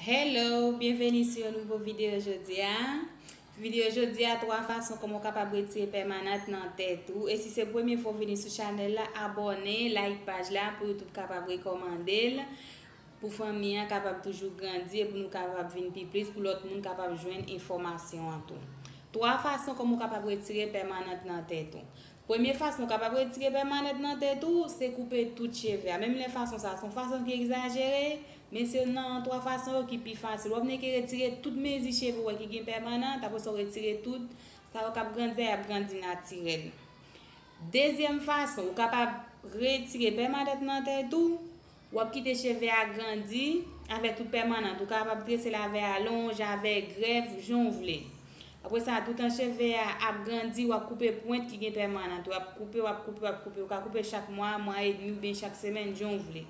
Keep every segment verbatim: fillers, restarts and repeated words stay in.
Hello, byenveni sou yon nouvo videyo jodi a. Videyo jodi a, twa fason kòman w kapab retire pèmanant nan tèt ou. E si se premye fwa w vini sou chanèl la, abòne, like paj la pou YouTube kapab rekòmande l, pou fanmi an kapab toujou grandi e pou nou kapab vin pi plis, pou lòt moun kapab jwenn enfòmasyon an tou. Twa fason kòman w kapab retire pèmanant nan tèt ou. Premye fason w kapab retire pèmanant nan tèt ou, se koupe tout cheve a. Menm lè fason sa, se yon fason ki egzajere, men se nan twa fason yo ki pi fasil. W ap neke retire tout mezi cheve w wè ki gen pèmanant, apre sa w retire tout sa yo k ap grandi a, y ap grandi natirèl. Dezyèm fason, ou kapab retire pèmanant nan tèt ou, w ap kite cheve a grandi avèk tout pèmanant. Ou kapab trese l avè alonj, avè grèf, jan w vle. Apre sa, toutan cheve a ap grandi, w ap koupe pwent ki gen pèmanant. W ap koupe, w ap koupe, w ap koupe. Ou ka koupe chak mwa, mwa edmi oubyen chak semèn, jan w vle.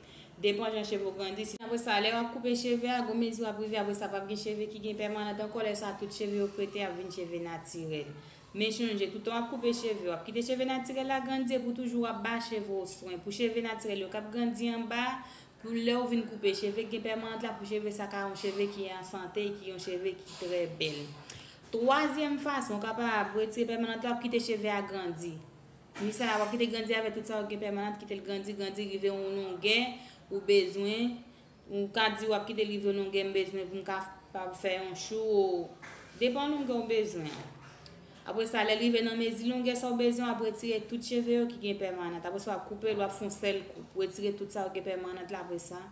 Depan jan cheve w grandi. Si, apre sa, lè w ap koupe cheve a, gon mezi w ap rive, apre sa, p ap gen cheve ki gen pèmanant ankò. Lè sa, tout cheve yo krete, ap vin cheve natirèl. Men chonje, toutan w ap koupe cheve, w ap kite cheve natirèl la grandi epi w toujou w ap ba cheve w swen. Pou cheve natirèl yo k ap grandi anba, pou lè w vin koupe cheve k gen pèmanant la, pou cheve sa ka yon cheve ki an sante, ki yon cheve ki trè bèl. Twazyèm fason, w kapab retire pèmanant la, w ap kite cheve a grandi. Ni sa, w ap kite grandi avèk tout sa yo k gen pèmanant, kite l grandi, grandi, rive yon longè ou bezwen. Ou ka di w ap kite l rive yon longè m bezwen pou m kapab fè yon chou. Depan longè w bezwen an. Apre sa, lè l rive nan mezi longè sa w bezwen, w ap retire tout cheve yo ki gen pèmanant. Apre sa, w ap koupe l, w ap fè yon sèl koup. Retire tout sa yo gen pèmanant la, apre sa,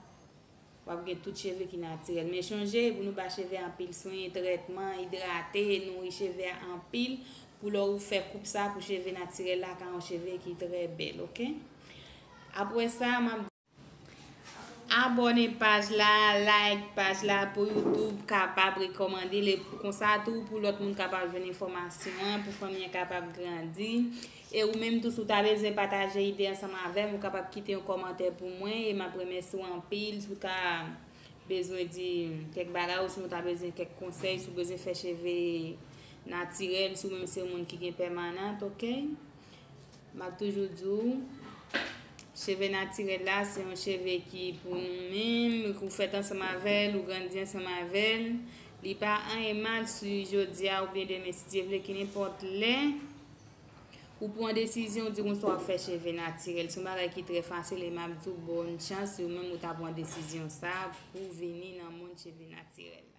w ap gen tout cheve ki natirèl. Men chonje, pou nou ba cheve anpil swen, trètman, idrate, nouri cheve a anpil, pou lè ou fè koup sa, pou cheve natirèl la ka yon cheve ki trè bèl, oke? Apre sa, m ap Abòne paj la, like paj la pou YouTube kapab rekòmande l, e konsa tou pou lòt moun kapab jwenn enfòmasyon an, pou fanmi an kapab grandi. E ou menm tou, si w ta bezwen pataje ide ansanm avè m, ou kapab kite yon kòmantè pou mwen, e m ap remèsye w anpil. Si w ta bezwen di kèk bagay, ou si w ta bezwen kèk konsèy, si w bezwen fè cheve natirèl, si w menm se yon moun ki gen pèmanant, oke? M ap toujou di w, cheve natirèl la, se yon cheve ki pou nou menm, ou fèt ansanm avè l, ou grandi ansanm avè l. Li pa anyen mal si jodi a oubyen demen, si Dye vle, ki nenpòt lè, ou pran desizyon, ou di konsa w ap fè cheve natirèl. Se yon bagay ki trè fasil e m ap di w bòn chans, si ou menm ou ta pran desizyon sa pou vini nan mond cheve natirèl.